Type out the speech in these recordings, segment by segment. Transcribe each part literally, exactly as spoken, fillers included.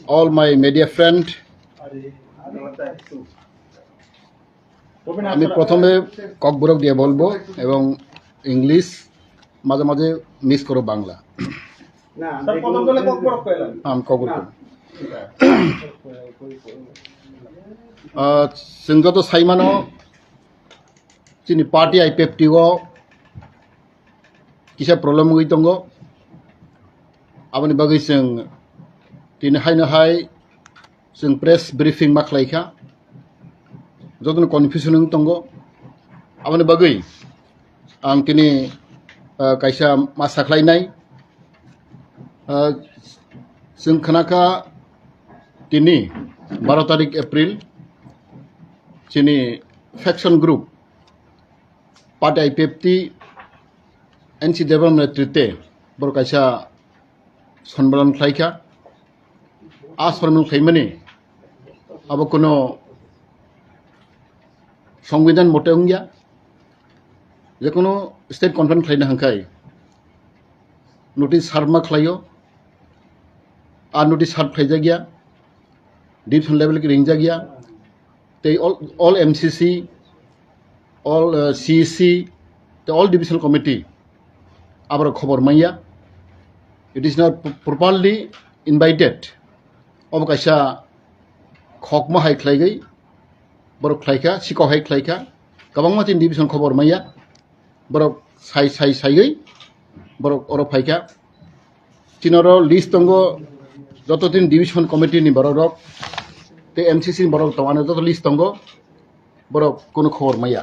All my media friend, আমি প্রথমে ককবরক দিয়ে বলবো এবং ইংলিশ মাঝে মাঝে মিস করো বাংলা। স্যার, প্রথম দলে ককবরক কইলাম। আমি ককবরক। আহ, Sengjoto Saimano, chini party I P F T o kisa problem wngwi tongo. Aboni bagwi chwng tini haino hai chwng press briefing ma khlai kha, jotono confusion wng tongo. Aboni bagwi ang tini, ah, kaisa ma sakhlainai. Ah, chwng khna kha tini baro tarik April chini faction group party I P F T N C Debbarma netrite borok kaisa sonmelan khlai kha. A sonmelan khlaimani abo kuno songbidan mote wngya. Jekono state conference khlaina hangkhai notice serve ma khlaio. A notice serve khlaijakya, division level ki ringjakya. Tei all, all M C C, all, uh, C E C, tei all divisional committee aborok khobor manya. It is not p-, properly invited. Obo kaisa khokma hai khlaigwi borok khlaikha, sikok hai khlaikha. Kwbangma tin division khobor manya. Borok sai, sai, saiwi borok oro phaikha. Chini oro list tongo, joto tin division committee ni borok rok tei M C C ni borok tongo, ano joto list tongo, borok kuno khobor maya.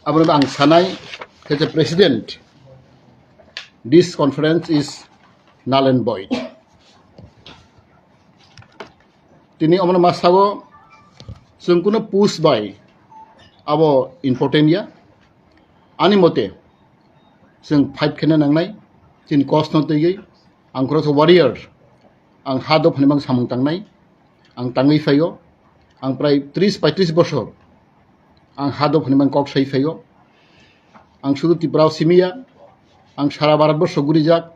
Abono ang sanai, as a president, this conference is null and void. Tini omono ma sao, chwng kuno post bai abo important ya. Ani mote, chwng fight khaina nangnai, chini cause no twiwi, ang khoroksa warrior, ang ha dophani mang samung tangnai, ang tangwi phaio, ang prai tris paitris bosor, ang ha dophani mang kok sai phaio, ang sudu Tripura o simiya, ang sara Bharat borsho gurijak,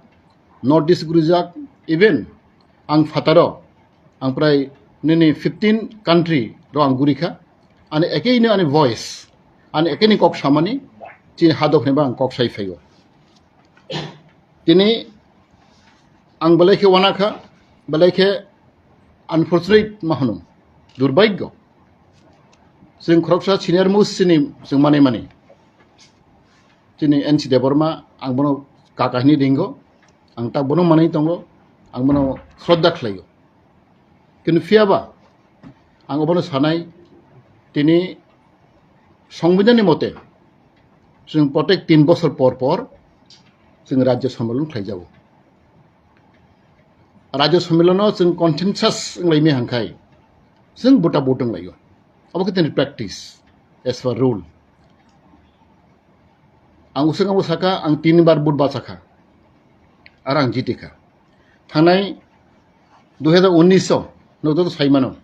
North East gurijak, even ang phataro, ang prai nini fifteen country ro ang gurikha, ani ekeino ani voice, ani ekeini kok samani, chini ha dophani ba ang kok sai phaio. Tini ang belai khe wanakha, belai khe unfortunate ma hwnwi, durbhagyo. Chwng khoroksa senior most chini chwng manwi mani. Chini N C Debbarma, ang bono kaka hwnwi ringo, ang tak bono manwi tongo, ang bono shraddha khlaio. Kintu phiyaba ang obono sanai, tini songbidanni mote chwng protek tin bosor por por chwng rajyo sammilan khlaijago. Rajyo sammilono chwng consensus wnglaimani hangkhai chwng buta buta wnglaio. Abo khe tini practice as per rule. Ang uswk ang sakha, ang tin bar vote bachakha. Aro ang jitikha. Thangnai dui hajar unnish o, nokdok saimano,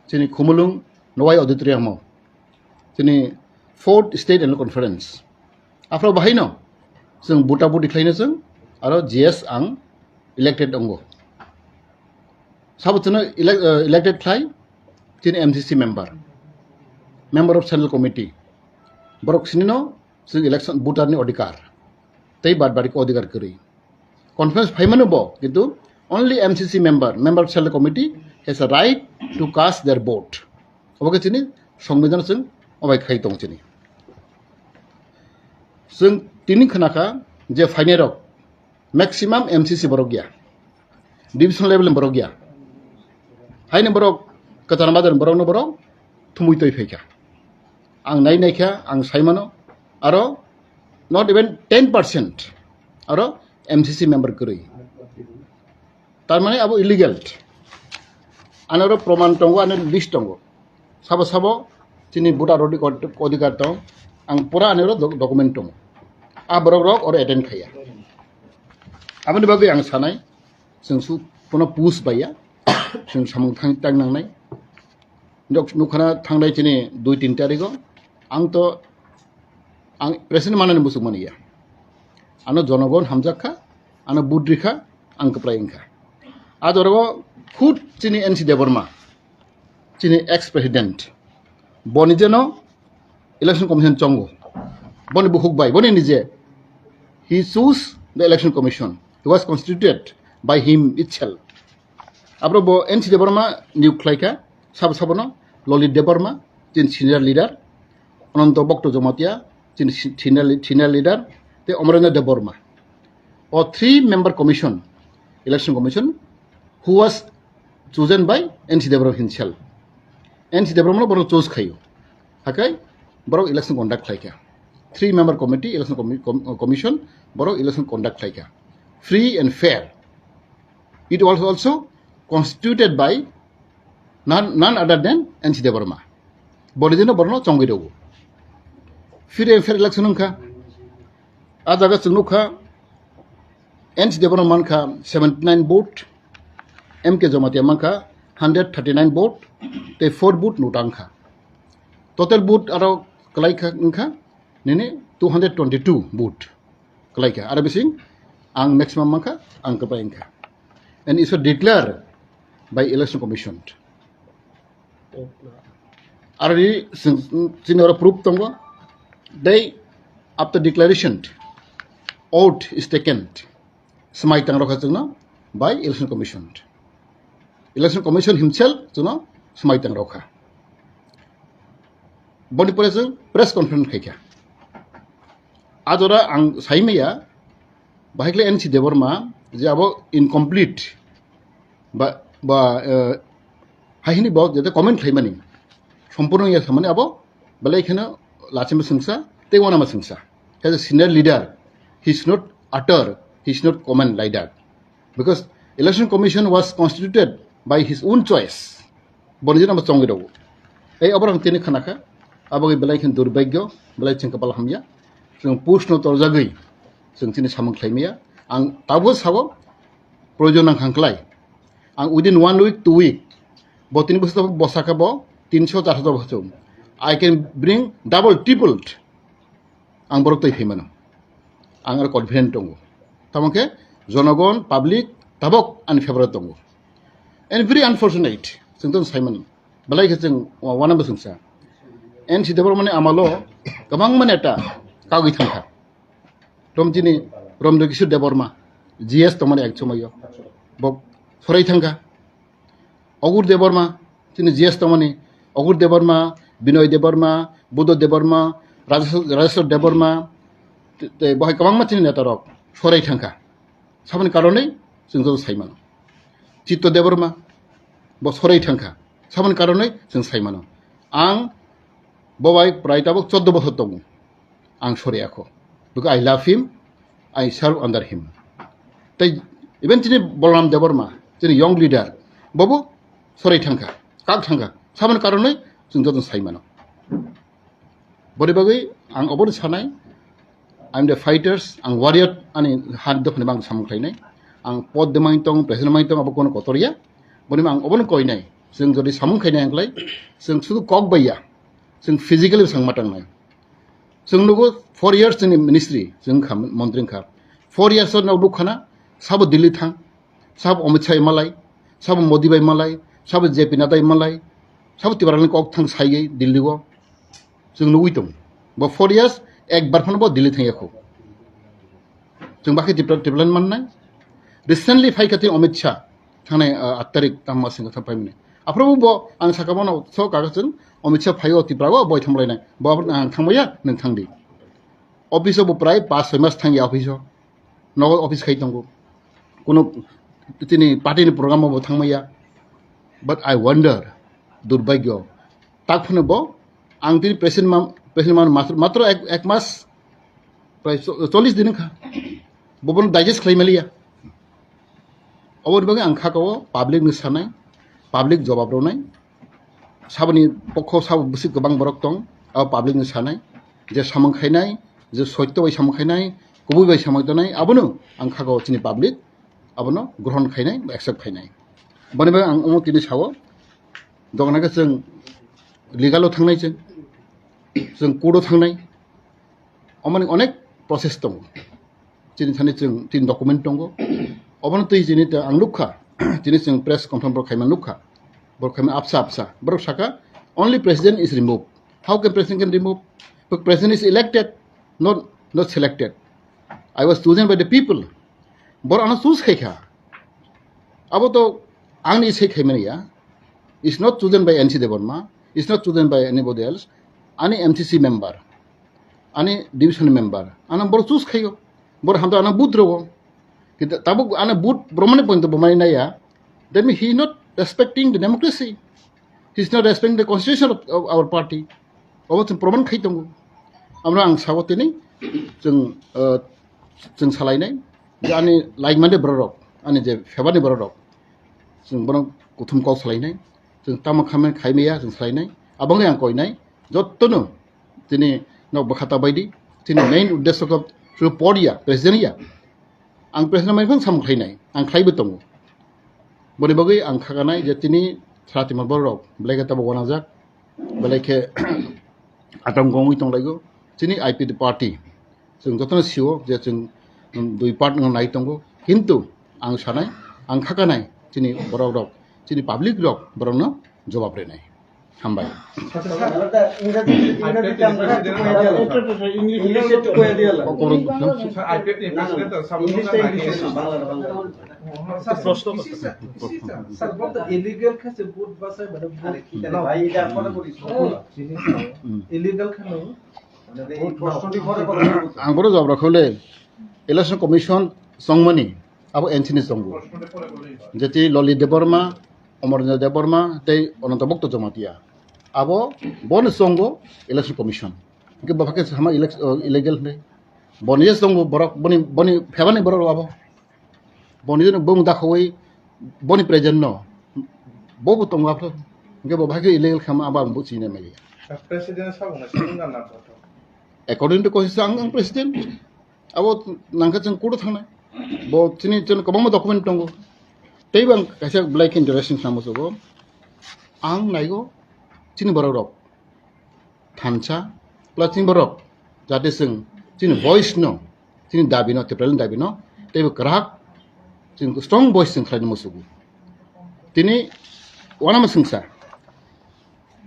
chini Khumulwng Nowai Auditorium o, chini Fourth State Annual Conference. Aphro bahaino chwng buta buti khlaino chwng, aro G S ang elected ongo. Sabo chwngno elec-, eh, elected khlai, chini M C C member, member of Central Committee. Borok sinino chwng election voter ni odhikar. Tei bad baki odhikar kwrwi. Conference phaimano bo, kintu only M C C member, member of Central Committee has a right to cast their vote. Obo khe chini songbidan chwng obai khai tong chini. Chwng tini khnakha je phainai rok maximum M C C borok ya, division level ni borok ya. Haini borok kwchar madar borok no borok thumui toi phaikha. Ang nai naikha, ang saimano, aro not even ten percent aro M C C member kwrwi. Tar mane abo illegal. Anoro proman tongo, ano list tongo. Sabo sabo chini voter odi-, odhikar tong. Ang pura anoro doc-, document tongo. A borok rok oro attend khaya. Aboni bagwi ang sanai, chwng su-, kono post baiya, chwng samung thang tang nangnai. Nok-, nukha na thangnai chini dui tin tarigo, ang to, ang president manani musuk mani ya. Ano jonogon hamjak kha, ano budri kha, ang kwprai wngkha. A jora o Khud chini N C Debbarma, chini ex president, boni jeno election commission chongo, boni bukhuk bai, boni nije, he choose the election commission, he was constituted by him itself. Abro bo N C Debbarma niyok khlaikha, sabo sabono Lalit Debbarma, chini senior leader, Ananto Bhakta Jamatia, chini si-, senior, senior leader, tei Amarendra Debbarma. O three member commission, election commission, who was chosen by N C Debbarma himself. N C Debbarma no borok choose khaio. Hakai borok election conduct khlaikha. Three member committee, election commi-, com-, commission, borok election conduct khlaikha. Free and fair. It was also constituted by none, none other than N C Debbarma. Boni jeno borno chongwi rwo. Free and fair election wngkha. A jaga chwng nukha, N C Debbarma mankha seventy nine vote, M K Jamatia mankha hundred thirty nine vote, tei four vote nota wngkha. Total vote aro kwlai kha wngkha nini two hundred twenty two vote kwlai kha. Aro bising ang maximum mankha, ang kwplai wngkha. And it's declared by election commission. Aro ni sing-, chini oro proof tongo. They, after declaration, oath is taken. Swmai tang rokha chwngno by election commission. Election commission himself chwngno swmai tang rokha. Boni pore chwng press conference khaikha. A jora ang saimaya, bahai khle N C Debbarma je abo incomplete ba, ba, eh, hai hini bo jete comment khlaimani, sompurno ya samani abo belai kheno lachima sengsa, tei wanama sengsa. As a senior leader, he should not utter, he should not comment like that. Because election commission was constituted by his own choice. Boni jeno bo chongwi rwo. Ei oborok tini khanakha, abo belai khen durbagyo, belai chwng kapal hamya. Chwng push no torjagwi, chwng chini samung khlaimaya. Ang tabo sabo, proyojon nang khang klai. Ang within one week, two week, bo tini bwswk bosaka bo tinso charso bosong. I can bring double, tripled. Ang borok twi phaimano. Ang aro confident tongo. Tamo khe jonogon, public tabok ani favour tongo. And very unfortunate, chwng tong saimani. Belai khe chwng wa-, wana bwswngsa. N C Debbarmani amalo kwbangma neta kagwi thangkha. Rom chini Romdekiswar Debbarma, G S tongmani ek somoyo. Bo sorai thangkha. Ogur Debbarma, chini G S tongmani, Ogur Debbarma, Binoy Debbarma, Buddha Debbarma, Rajeswar, Rajeswar Debbarma, te, te, bohai kwbangma chini netarok sorai thangkha. Saboni karonwi chwng joto saimano. Chitto Debbarma, bo sorai thangkha. Saboni karonwi chwng saimano. Ang bo bai prai tabuk choddo bochor tongo. Ang sori akho. Because I love him, I serve under him. Tei even chini Bolram Debbarma, chini young leader, bobo sorai thangkha, kak thangkha. Saboni karonwi chwng joto saimano. Boni bagwi ang obono sanai, I'm the fighters, ang warrior ani ha dophani bang samung khlainai. Ang pod de main tong, president main tong, abo kono kotor ya. Boni ang obono koinai. Chwng jodi samung khainai ang klai, chwng sudu kok bai ya. Chwng physically sang matangnai. Chwng nugo four years chini ministry, chwng kha montri kha. Four years no nukhana, sabo Delhi thang, sabo Amit Shah malai, sabo Modi bai malai, sabo J P Nadda malai, sabo Tiprani kok thang sai Delhi o. Chwng nugwi tongo. Bo four years ekbar phano bo Delhi thangya kho. Chwng bakhe Tipra, Tipraland mannai. Recently phai kha tei Amit Shah thangnai, ah, aat tarik tamo singkha thang paimani. Aphuru bo ang saka bono so kaga chwng Amit Shah phai o Tipra o boi thamlainai. Bo ang thangmaya nwng thangdi. Office o bo prai pas soi mas thangya office o. Nogo office khai tongo. Kuno tini party ni program o bo thangmaya. But I wonder, durbagyo. Tak phano bo ang tini president ma, president ma matro, matro ek, ek mas prai cho-, chollish din kha. Bo bono digest khlai maliya. Oboni bagwi ang kha kao public ni sanai, public jawab rwnai. Saboni pokho sabo bwswk kwbang borok tong, abo public ni sanai. Je samung khainai, je soitto bai samung khainai, kubui bai samung tonai, abono ang kha kao chini public, abono grohon khainai, accept khainai. Boni bagwi ang omo tini sao, dogan khe chwng legal o thangnai chwng, chwng court o thangnai, omoni onek process tongo. Chini thani chwng tin document tongo. Obono twi chini ta ang nukha, tini chwng press conference borok khaima nukha, borok khaima apsa apsa, borok saka, "Only president is removed." How can president can remove? But president is elected, not, not selected. I was chosen by the people. Borok ano choose khaikha. Abo to angni se khaimani ya. Is not chosen by N C Debbarma, is not chosen by anybody else. Ani M C C member, ani division member, ano borok choose khaio. Borok hamto ano vote rogo. Kintu tabuk ano vote bromani point bo mani naya. That means he is not respecting the democracy. He is not respecting the constitution of, of our party. Obo chwng proman khai tongo. Amno ang sao tini chwng, uh, chwng salainai je ani laimani bororok, ani je febani bororok, chwng bono kuthum kok salainai, chwng tamo khamani khaimaya chwng salainai. Abangni ang koinai, jottono tini nok bwkhata baidi, tini main uddesyo khe chwng podia, president ya. Ang president mai phang samung khlainai, ang khlaibo tongo. Boni bagwi ang khakanai je tini sara tima bororok belai khe tabuk wanajak, belai khe atong gongwi tonglaigo. Chini I P F T party chwng jotono sio je chwng, um, dui part no nai tongo, kintu ang sanai, ang khakanai chini borok rok, chini public rok borokno jobab rinai. Hambai. English একটু কয়ে দিও না। English একটু কয়ে দিও না। English তো একটু কয়ে দিও না। স্যার, স্যার, বলতো illegal কাছে ভোট বাছাই মানে ভোট আরে কি জানি ভাই, এটা আপনারা বলি। হুম। Illegal কেন? মানে এই প্রশ্নটি পরে কথা বলবো। Ang boro jawab rok hole, Election Commission chongmani abo N C ni chongo. Jeti Loli Debbarma, Amarendra Debbarma tei Ananta Bhakta Jamatia. Abo bono chongo Election Commission. Hingke bo phakhe sama elec-, o, illegal hwnwi. Boni je chongo borok, boni, boni phebani borok abo. Boni je bung dakhawi boni present no. Bo bo tongo aphro. Hingke bo phakhe illegal khama abo ang bo chini maya. President sabo na sabo na na. According to constitution ang, ang president. Abo nangkhe chwng court-o thangnai. Bo chini, chini kwbangma document tongo. Tei bo ang kaisa belai khe interesting khlamo chwgo. Ang naigo chini borok rok thansa plus chini borok jate chwng chini voice no, chini dabi no, Tipralani dabi no, tei bo kwrak chwng strong voice chwng khlaina muchungo. Tini uanama swngsa.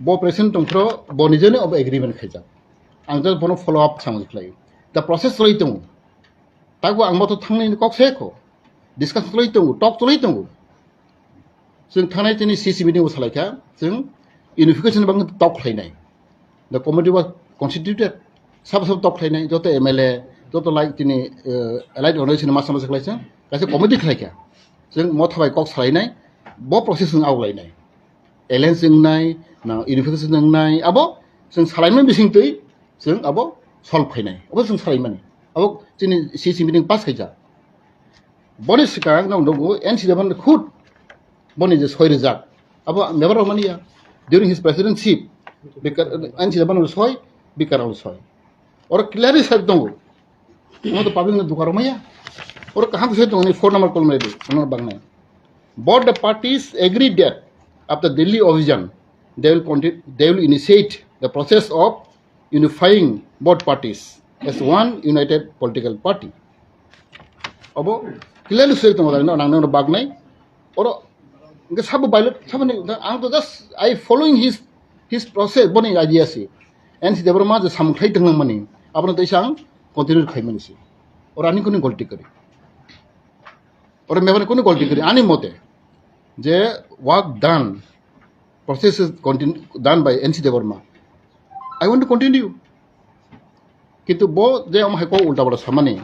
Bo president tongphro bo nijeni obo agreement khaijak. Ang just bono follow up samung khlai. The process cholai tongo. Tago ang boto thangnai kok se kho. Discussion cholai tongo, talk cholai tongo. Chwng thangnai tini C C meeting o salai kha, chwng unification bang talk khlainai. The committee was constituted. Sabo sabo talk khlainai, joto M L A, joto like tini, eh, allied organization masa masa khlai chwng, kaisa committee khlai kha. Chwng motha bai kok salainai, bo process chwng auglainai. Alliance wngnai, na unification wngnai, abo chwng salaimani bisingtwi chwng abo solve khainai. Abo chwng salaimani. Abo chini C C meeting pass khaijak. Boni swkang nog nugo N C Debbarma khud boni je soi rijak. Abo member rok mani ya. During his presidency, Bikar, N C Debbarma soi, Bikar soi. Oro clearly sai tongo. Omo to public no duka rok maya. Oro kaham se tong ni phone number call mai di, phone number bang nai. Both the parties agreed that after Delhi Ovijan, they will continue, they will initiate the process of unifying both parties as one united political party. Abo clearly sai tongo, nang nang bag nai. Oro hingke sabo violate, sabo ni, ang to just I following his, his process, boni idea se. N C Debbarma je samung khlai tong nang mani, abono teisa ang continue khai mani se. Oro ani kuni golti kari. Oro mebani kuni golti kari, ani mote. Je work done, process is continue, done by N C Debbarma. I want to continue. Kintu bo je omo hai kok ulta pulta samani,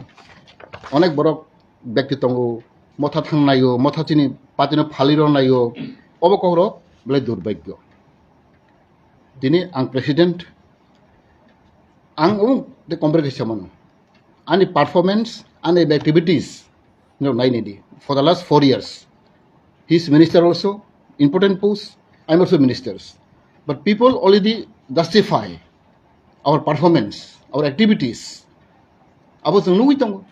onek borok bekti tongo, motha thang naio, motha chini party no phaliro naio, obo kokrok belai durbhagyo. Tini ang president, ang omo de compare khe samano. Ani performance, ani activities, no, nai nai di. For the last four years, he is minister also, important post, I am also ministers. But people already justify our performance, our activities. Abo chwng nugwi tongo.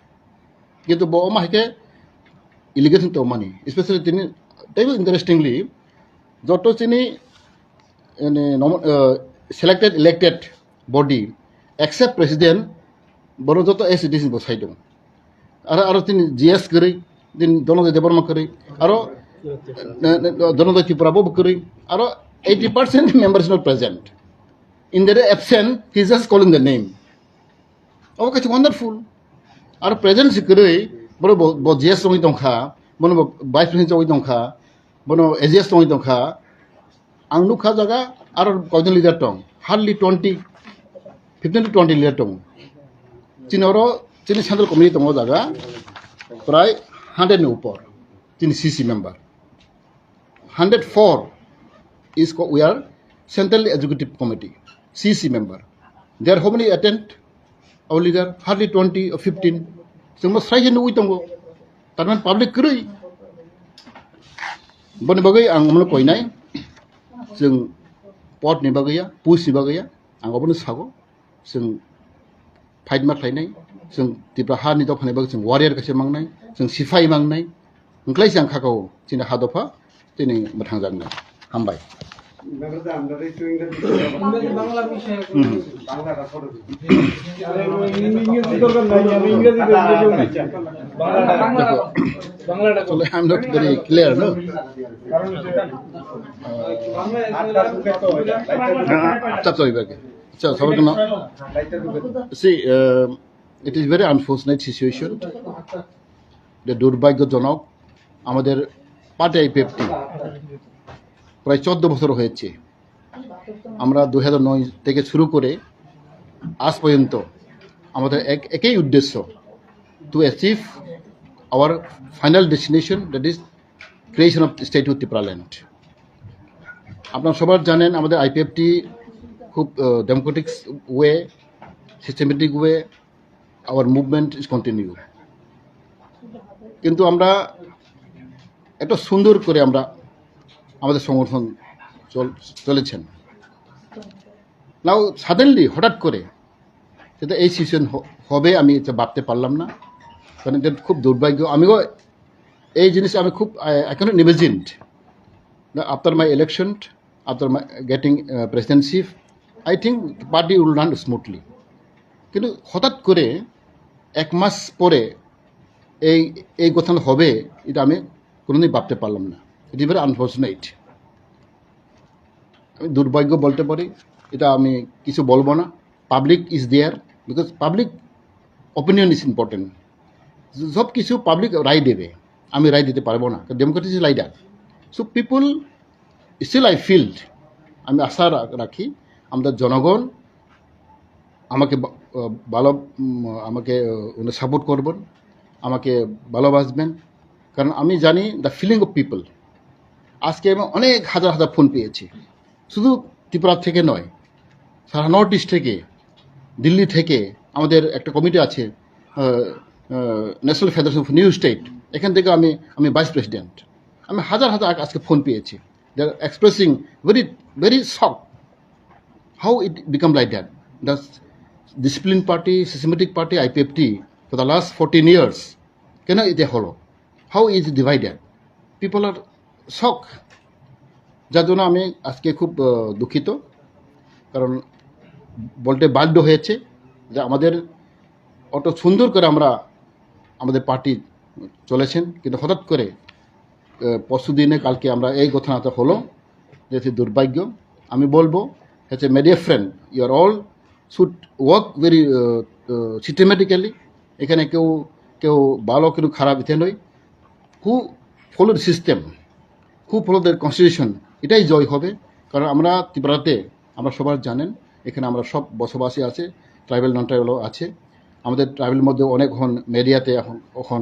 Kintu bo omo hai khe allegation tongmani, especially tini, teibo interestingly, joto chini, ene, nomo-, eh, selected, elected body, except president, bono joto as it is bo sai tongo. Aro, aro tini G S kwrwi, tini Dhananjay Debbarma kwrwi, aro Na, na, Janata Tripura bo kwrwi. Aro eighty percent member is not present. In their absence, he is just calling the name. Obo kaisa wonderful. Aro present si kwrwi, bono bo, bo G S wngwi tongkha, bono bo vice president wngwi tongkha, bono A G S wngwi tongkha. Ang nukha jaga aro koijon leader tong, hardly twenty, fifteen to twenty leader tong. Chini oro chini central committee tongo jaga prai hundred ni upor, chini C C member. Hundred four is co-, we are Central Executive Committee, C C member. There how many attend? Our leader, hardly twenty or fifteen. Chwngno srai khe nugwi tongo. Tarmani public kwrwi. Boni bagwi ang umno koinai. Chwng pod ni bagwi ya, post ni bagwi ya. Ang obono sago. Chwng fight ma khlainai. Chwng Tipra ha ni dophani bagwi chwng warrior kaisa mangnai. Chwng siphai mangnai. Wngkhlai se ang khakao chini ha dopha tini mwthangjaknai. Hambai. ইংরেজি বাংলা মিশে। হুম। আরে, ও ইং-, ইংরেজি দরকার নাই, আমি ইংরেজি বলতে কেউ নেই। বাংলাটা, বাংলাটা বলো। Actually, I'm not very clear, no? কারণ হচ্ছে, বাংলা আচ্ছা, sorry, বাকি। আচ্ছা, সবার কোনো, see, uh, it is very unfortunate situation. যে দুর্ভাগ্যজনক, আমাদের পার্টি আইপিএফটি প্রায় চোদ্দ বছর হয়েছে। আমরা দুই হাজার নয় থেকে শুরু করে আজ পর্যন্ত আমাদের এক, একই উদ্দেশ্য, to achieve our final destination, that is creation of state of Tipraland. আপনারা সবার জানেন, আমাদের আইপিএফটি খুব, ah, democratic way, systematic way, our movement is continue. কিন্তু আমরা এত সুন্দর করে আমরা আমাদের সংগঠন চল-, চলেছেন। নাও সাডেনলি, হঠাৎ করে, সেটা এই সিচুয়েশন হ-, হবে আমি এটা ভাবতে পারলাম না, কারণ এটা খুব দুর্ভাগ্য। আমিও এই জিনিস আমি খুব, I, I cannot imagine that after my election, after my getting, uh, presidency, I think party will run smoothly. কিন্তু হঠাৎ করে এক মাস পরে এই, এই গঠন হবে, এটা আমি কোনোদিন ভাবতে পারলাম না। It is very unfortunate. আমি দুর্ভাগ্য বলতে পারি, এটা আমি কিছু বলবো না। Public is there, because public opinion is important. সব কিছু পাবলিক রায় দেবে, আমি রায় দিতে পারবো না, democracy is like that. So people, still I feel, আমি আশা রা-, রাখি আমাদের জনগণ আমাকে বা-, আহ, ভালো, উম, আমাকে, আহ, উনি সাপোর্ট করবেন, আমাকে ভালোবাসবেন, কারণ আমি জানি the feeling of people। আজকে আমি অনেক হাজার হাজার ফোন পেয়েছি, শুধু ত্রিপুরা থেকে নয়, সারা নর্থ ইস্ট থেকে, দিল্লি থেকে। আমাদের একটা কমিটি আছে, আহ, আহ, national federation of new state, এখান থেকে আমি, আমি ভাইস প্রেসিডেন্ট। আমি হাজার হাজার আ-, আজকে ফোন পেয়েছি। They are expressing very, very shock how it become like that. The disciplined party, systematic party, IPFT, for the last fourteen years, কেন এটা হলো? How is it divided? People are shock. যার জন্য আমি আজকে খুব, আহ, দুঃখিত, কারণ বলতে বাধ্য হয়েছে যে আমাদের অত সুন্দর করে আমরা আমাদের পার্টি চলেছেন, কিন্তু হঠাৎ করে, আহ, পরশু দিনে কালকে আমরা এই ঘটনাটা হলো, যেটি দুর্ভাগ্য। আমি বলবো, as a media friend, you are all should work very, আহ, আহ, সিস্টেমেটিক্যালি। এখানে কেউ, কেউ ভালো, কেউ খারাপ, এটা নয়। Who follow the system, who follow the constitution, এটাই জয় হবে। কারণ আমরা ত্রিপুরাতে, আমরা সবার জানেন, এখানে আমরা সব বসবাসী আছে, ট্রাইবাল, নন ট্রাইবালও আছে। আমাদের ট্রাইবাল মধ্যে অনেক এখন মিডিয়াতে এখন, এখন,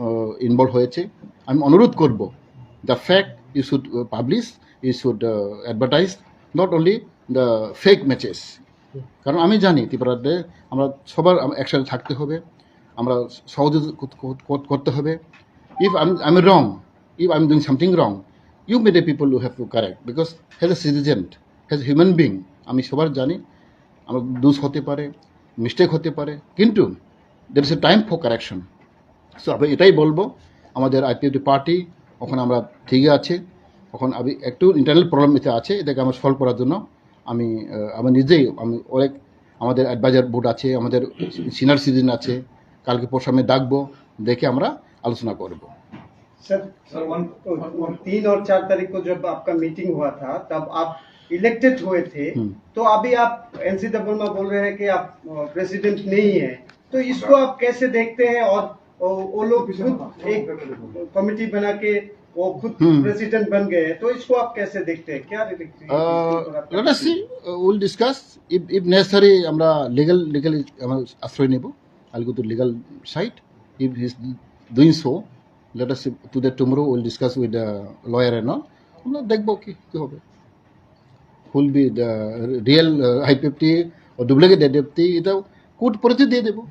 আহ, ইনভলভ হয়েছে। আমি অনুরোধ করব, the fact you should, uh, publish, you should, uh, advertise, not only the fake messages। কারণ আমি জানি ত্রিপুরাতে আমরা সবার আম-, একসাথে থাকতে হবে, আমরা সহযোগিতা কর-, কর-, কর-, করতে হবে। If I'm, I'm wrong, if I'm doing something wrong, you may the people who have to correct, because as a citizen, as a human being, আমি সবার জানি, আমার দোষ হতে পারে, মিস্টেক হতে পারে, কিন্তু there is a time for correction. So আমি এটাই বলবো, আমাদের আইপিএফটি পার্টি ওখানে আমরা ঠিকই আছে, এখন আমি একটু ইন্টারনাল প্রবলেম এটা আছে, এটাকে আমরা সলভ করার জন্য আমি, আহ, আমি নিজেই, আমি অনেক, আমাদের অ্যাডভাইজার বোর্ড আছে, আমাদের সিনিয়র সিটিজেন আছে, কালকে পরশু আমি ডাকবো, দেখে আমরা আলোচনা করব। Sir, sir, one, one, one. तीन और चार तारीख को जब आपका मीटिंग हुआ था, तब आप इलेक्टेड हुए थे। हम्म। तो अभी आप एनसी देबबर्मा बोल रहे हैं कि आप प्रेसिडेंट नहीं है, तो इसको आप कैसे देखते हैं? और वो वो लोग खुद एक कमेटी बना के वो खुद हम्म। प्रेसिडेंट बन गए, तो इसको आप कैसे देखते हैं? क्या देखते हैं? इसके ऊपर आपका let us see, we'll discuss. If if necessary, আমরা লিগ্যাল লিগ্যালি আমরা আশ্রয় নেব। I'll go to legal side. If he's doing so, let us see, today, tomorrow we'll discuss with the lawyer and all. আমরা দেখবো কি কি হবে। Will be the real IPFT ও ডুপ্লিকেট এনইএফটি, এটা কোর্ট পরিচয় দিয়ে দেবো।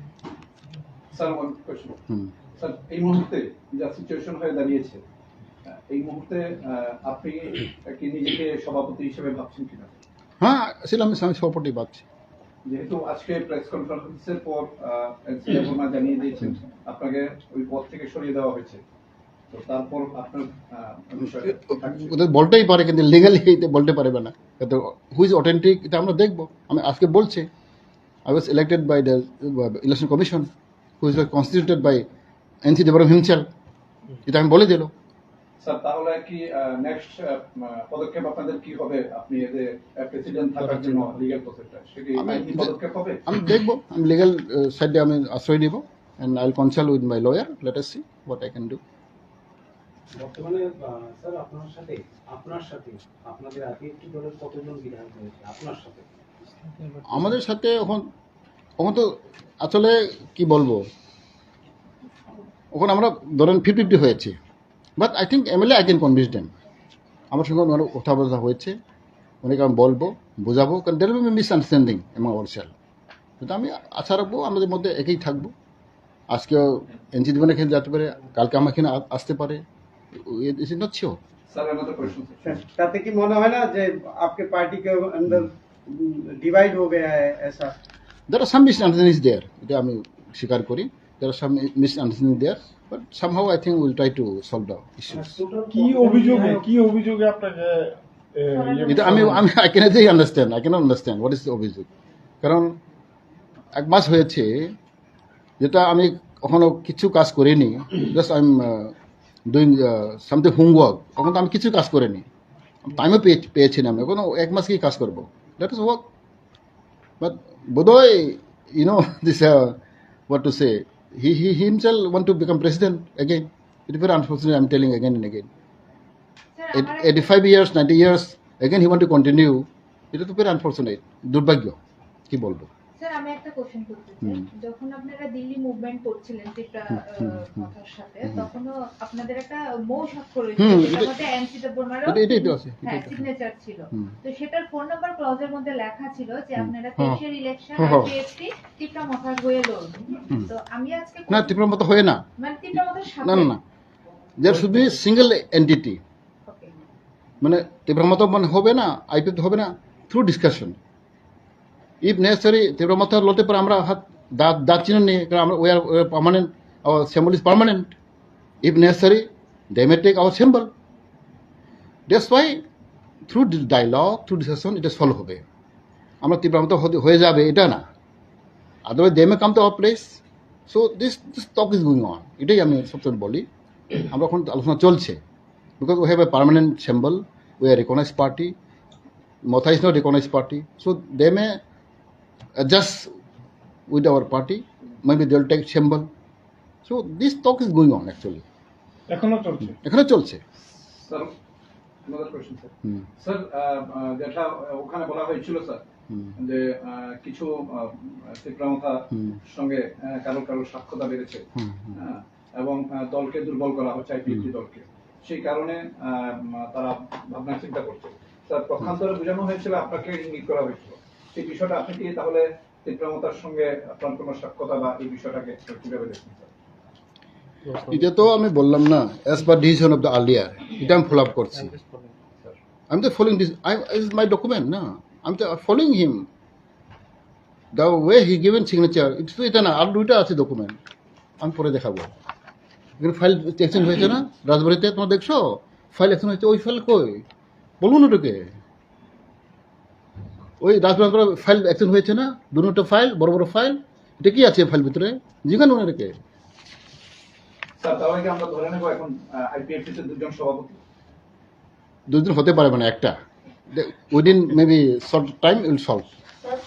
Sir, one question. Hmm. Sir, এই মুহূর্তে যা সিচুয়েশন হয়ে দাঁড়িয়েছে, আহ, এই মুহূর্তে, আহ, আপনি কি নিজেকে সভাপতি হিসেবে ভাবছেন কিনা? হ্যাঁ, আসলে আমি আমি সভাপতি ভাবছি। যেহেতু আজকে প্রেস কনফারেন্সের পর, আহ, এনসি দেববর্মা জানিয়ে দিয়েছেন আপনাকে ওই পদ থেকে সরিয়ে দেওয়া হয়েছে, তো তারপর আপনার, আহ, বিষয়ে কি থাকছে? ওদের বলতেই পারে, কিন্তু লিগালি এটা বলতে পারবে না। এটা হু ইজ অথেন্টিক, এটা আমরা দেখবো। আমি আজকে বলছি, I was elected by the election commission, who is constituted by NC Debbarma himself. এটা আমি বলে দিল। স্যার, তাহলে কি, আহ, নেক্সট, আহ, পদক্ষেপ আপনাদের কি হবে? আপনি এজ এ প্রেসিডেন্ট থাকার জন্য লিগ্যাল প্রসেসটা, সেটা কি আমি আইনি দে- পদক্ষেপ হবে? আমি দেখবো, আমি লিগ্যাল সাইডে আমি আশ্রয় নিব, and I'll consult with my lawyer. Let us see what I can do. বর্তমানে, আহ, স্যার, আপনার সাথে, আপনার সাথে, আপনাদের আইপিএফটি দলের কতজন বিধায়ক রয়েছে আপনার সাথে? আমাদের সাথে এখন, এখন তো আসলে কি বলবো, এখন আমরা ধরেন ফিফটি ফিফটি হয়েছে, but I think MLA, I can convince them. আমার সঙ্গে ওনার কথাবার্তা হয়েছে, ওনাকে আমি বলবো, বোঝাবো, কারণ there will be misunderstanding among ourselves. কিন্তু আমি আশা রাখবো আমাদের মধ্যে একই থাকবো। আজকেও এনসি দেববর্মা এখানে যেতে পারে, কালকে আমার এখানে আ- আসতে পারে। It is not sure. Sir, another question, sir. Sir, তাতে কি মনে হয় না যে आपके पार्टी के अंदर डिवाइड हो गया है ऐसा? There are some misunderstanding there, এটা আমি স্বীকার করি। There are some misunderstanding there, but somehow I think we'll try to solve the issue. কি অভিযোগে, কি অভিযোগে আপনাকে, এ, ইয়ে এটা আমি, আমি, I cannot understand, I cannot understand what is the অভিযোগ। কারণ এক মাস হয়েছে যেটা আমি এখনো কিছু কাজ করিনি, just I am doing something homework, এখন তো আমি কিছু কাজ করিনি, টাইমও পেয়েছি না আমি, এখনো এক মাস কি কাজ করবো? Let us work. But বোধহয়, you know, this, uh, what to say, he, he, he himself want to become president again. It is very unfortunate, I'm telling again and again. At eighty-five years, ninety years, again he want to continue. এটা তো very unfortunate, দুর্ভাগ্য, কি বলবো। স্যার, আমি একটা কোশ্চেন করতে চাই। হুম। যখন আপনারা দিল্লি মুভমেন্ট করছিলেন ত্রিপুরা, হুম, হুম, আহ, হুম। মথার সাথে, হুম, হুম। তখনও আপনাদের একটা মৌ স্বাক্ষর হয়েছিল, হুম, যেটার এটা, মধ্যে এনসি দেববর্মারও এটা, এটা, এটা আছে, এটা, হ্যাঁ, এটা আছে। সিগনেচার ছিল। হুম। তো সেটার ফোন নাম্বার ক্লজের মধ্যে লেখা ছিল যে হুম। আপনারা হ্যাঁ। তেইশের ইলেকশন হ্যাঁ, হ্যাঁ। আইপিএফটি ত্রিপুরা মথার হয়ে লড়বেন। হুম। তো আমি আজকে না, ত্রিপুরা মথা হয়ে না। মানে ত্রিপুরা মথার সাথে। না, না, না। There should be single entity. ওকে। মানে ত্রিপুরা মথা মানে হবে না, আইপিএফটি হবে না, through discussion. If necessary, Tripura মথা লড়তে পারে, আমরা হাত দা-, দাঁত চিহ্ন নিয়ে, কারণ আমরা, we are, we are permanent, our symbol is permanent. If necessary, they may take our symbol. That's why through di-, dialogue, through discussion, এটা সলভ হবে। আমরা ত্রিপুরা মথা হতে, হয়ে যাবে, এটা না। Otherwise, they may come to our place. So this, this talk is going on. এটাই আমি সবসময় বলি, আমরা এখন আলোচনা চলছে। Because we have a permanent symbol, we are recognized party, Motha is not recognized party, so they may adjust with our party, maybe they will take symbol. So this talk is going on actually. এখনো চলছে? এখনো চলছে। Sir, another question, sir. Hmm. Sir, আহ, আহ, যেটা, আহ, ওখানে বলা হয়েছিল, স্যার, হুম। যে, আহ, কিছু, আহ, ত্রিপুরা মথা হুম। সঙ্গে, আহ, কারো কারো সাক্ষ্য দাবি রয়েছে। হুম, হুম। হ্যাঁ, এবং, আহ, দলকে দুর্বল করা হচ্ছে, আইপিএফটি হুম। দলকে। সেই কারণে, আহ, উম, তারা ভাবনা চিন্তা করছে। স্যার, পক্ষান্তরে বোঝানো হয়েছিল, আপনাকে ইঙ্গিত করা হয়েছিল। সেই বিষয়টা আপনি কি তাহলে ত্রিপুরা মথার সঙ্গে আপনার কোনো সাক্ষতা বা এই বিষয়টাকে কিভাবে দেখছেন, স্যার? এটা তো আমি বললাম না, as per decision of the earlier, এটা আমি ফলো আপ করছি। Sir. I'm just following this, I, is my document, না? I'm just following him. The way he given signature, এটা তো এটা না, আর দুইটা আছে ডকুমেন্ট, আমি পরে দেখাবো। এখানে ফাইল এক্সচেঞ্জ হয়েছে না রাজবাড়িতে, তোমরা দেখছো? ফাইল এক্সচেঞ্জ হয়েছে, ওই ফাইল কই? বলুন ওটাকে। ওই রাজবাড়িতে ফাইল এক্সচেঞ্জ হয়েছে না, দুটো ফাইল, বড় বড় ফাইল, এটা কি আছে ফাইল ভিতরে? জিজ্ঞাসা ওনাদেরকে। তাহলে কি আমরা ধরে নেব এখন আইপিএফটি তে দুজন সভাপতি? দুজন হতে পারে, মানে একটা, within maybe short time will solve. Sir,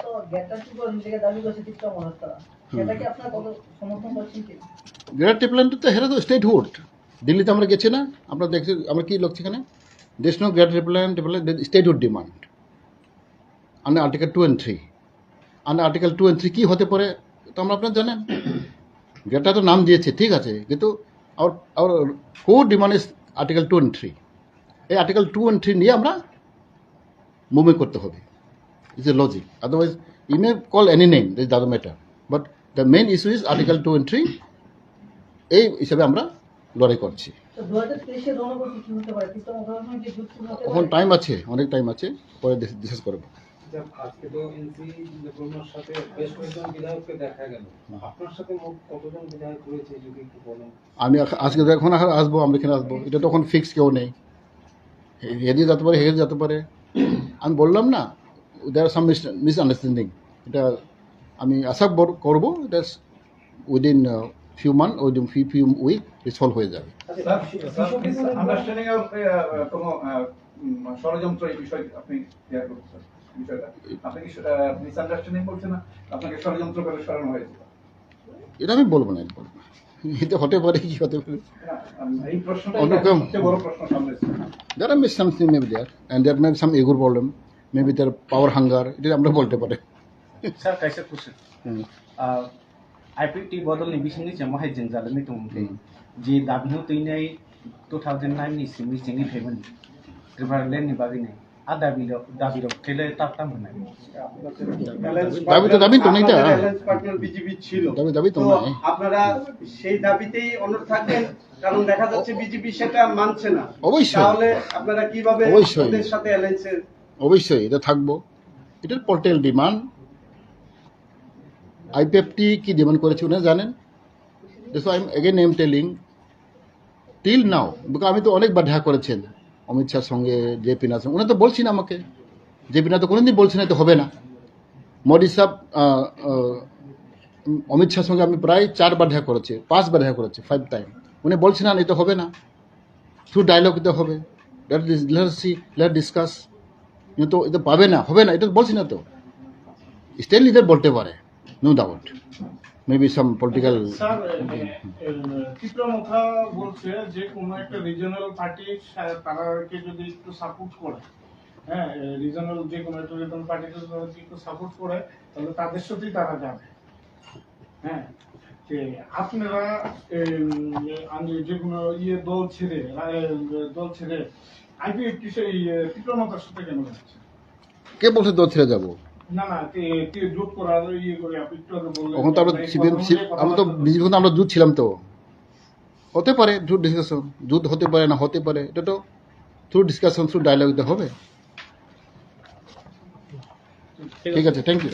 তো গ্রেটার ত্রিপুরা নিজেকে দাবি করছে ত্রিপুরা মহাসভা, সেটা কি আপনারা কত সমর্থন করছেন কি? গ্রেটার ত্রিপুরা তো হেরা তো স্টেটহুড। দিল্লিতে আমরা গেছি না, আমরা দেখছি, আমরা কি লিখছি এখানে? There is no greater Tipraland, Tipraland, there is statehood demand under Article two and three। Under Article two and three কি হতে পারে, তো আমরা, আপনারা জানেন। গ্রেটার তো নাম দিয়েছে, ঠিক আছে, কিন্তু our, our core demand is Article two and three। এই আর্টিকেল টু অ্যান্ড থ্রি নিয়ে আমরা মুভমেন্ট করতে হবে। It's a logic, otherwise you may call any name, it doesn't matter, but the main issue is Article two and three। এই হিসাবে আমরা লড়াই করছি। তো দু হাজার তেইশের রণকৌশল কি হতে পারে? ত্রিপুরা মহাসভার সঙ্গে জোট শুরু হতে এখন পারে? টাইম আছে, অনেক টাইম আছে, পরে ডিস-, ডিসকাস করবো। আচ্ছা, আজকে তো এনসি নেত্রকোনার সাথে বেশ কয়েকজন বিধায়ককে দেখা গেল। হুম। আপনার সাথে মোট কতজন বিধায়ক রয়েছে, যদি একটু বলেন। আমি আখ-, আজকে যখন আ-, আসবো, আমরা এখানে আসবো, এটা তো এখন ফিক্স কেউ নেই। এ-, এদিকে যেতে পারে, হেদিকে যেতে পারে। আমি বললাম না, there are some mis-, misunderstanding। এটা আমি আশা বর-, করবো, এটা within few month, within few few week resolve হয়ে যাবে। আচ্ছা, sir, sir, misunderstanding of, uh, কোনো, আহ, উম, ষড়যন্ত্র, এই বিষয়ে আপনি ক্লিয়ার করতে চান বিষয়টা? আপনি কি, আহ, মিসআন্ডারস্ট্যান্ডিং করছেন না, আপনাকে ষড়যন্ত্র করে সরানো হয়েছে? এটা আমি বলবো না, এটা বলবো না। এটা হতে পারে, কি হতে পারে? না, আমি এই প্রশ্নটাই, অন্য কেউ? সবচেয়ে বড় প্রশ্ন সামনে এসেছে। There are misunderstanding maybe there, and there may be some ego problem, maybe there power hunger, এটা আমরা বলতে পারে। Sir, kaisa question. হুম। আহ, আইপিএফটি বদলনি bisingni chamo hai jwngjal wngwi tongmani. Hmm. Je dabi no twinai two thousand nine ni simi chengwi phaimani Tripura land ni bagwi nai. A dabi rok, dabi rok kele tam tam hwnai. Dabi to dabi tongnai ta. আপনাদের alliance partner BJP ছিল। Dabi, dabi তো tongnai. আপনারা সেই দাবিতেই অনড় থাকবেন, কারণ দেখা যাচ্ছে বিজেপি সেটা মানছে না। অবশ্যই। তাহলে আপনারা কিভাবে অবশ্যই। ওদের সাথে অ্যালায়েন্সে? অবশ্যই, এটা থাকবো। এটার পলিটিক্যাল ডিমান্ড। আইপিএফটি কি ডিমান্ড করেছে ওনারা জানেন? That's why I'm again, I'm telling, till now, because আমি তো অনেকবার দেখা করেছেন অমিত শাহর সঙ্গে, জেপি নাড্ডার সঙ্গে। ওনারা তো বলছেন আমাকে, জেপি নাড্ডা তো কোনোদিন বলছেন না, তো হবে না। মোদি সাহেব, আহ, আহ, অমিত শাহর সঙ্গে আমি প্রায় চারবার দেখা করেছি, পাঁচবার দেখা করেছি, ফাইভ টাইম। উনি বলছেন না, এটা হবে না, থ্রু ডায়ালগ এটা হবে, let us see, let discuss। কিন্তু এটা পাবে না, হবে না, এটা বলছি না তো। স্টেট লিডার বলতে পারে, no doubt, maybe some political। Sir, এ, এ, ত্রিপুরা মথা বলছে যে কোনো একটা রিজিওনাল পার্টি তারাকে যদি একটু সাপোর্ট করে, হ্যাঁ, রিজিওনাল, যে কোনো একটা রিজিওনাল পার্টিকে যদি একটু সাপোর্ট করে, তাহলে তাদের সাথেই তারা যাবে। হ্যাঁ, যে আপনারা, এম, আমি যে কোনো ইয়ে দল ছেড়ে, রা-, এ, দল ছেড়ে আইপিএফটি সেই, এ, ত্রিপুরা মথার সাথে কেন যাচ্ছেন? কে বলছে দল ছেড়ে যাবো? না, না, কে, কে জোট করার ইয়ে করে আপনি একটু আগে বললেন, তখন তো আমরা আমরা এই সিপিএম, কথা সি-, অনুযায়ী আমরা তো কথাবার্তা বিজেপি, আমরা জোট ছিলাম তো। হতে পারে থ্রু ডিসকাশন, জোট হতে পারে, না হতে পারে, এটা তো থ্রু ডিসকাশন, থ্রু ডায়ালগ এটা হবে। ঠিক আছে, থ্যাংক ইউ।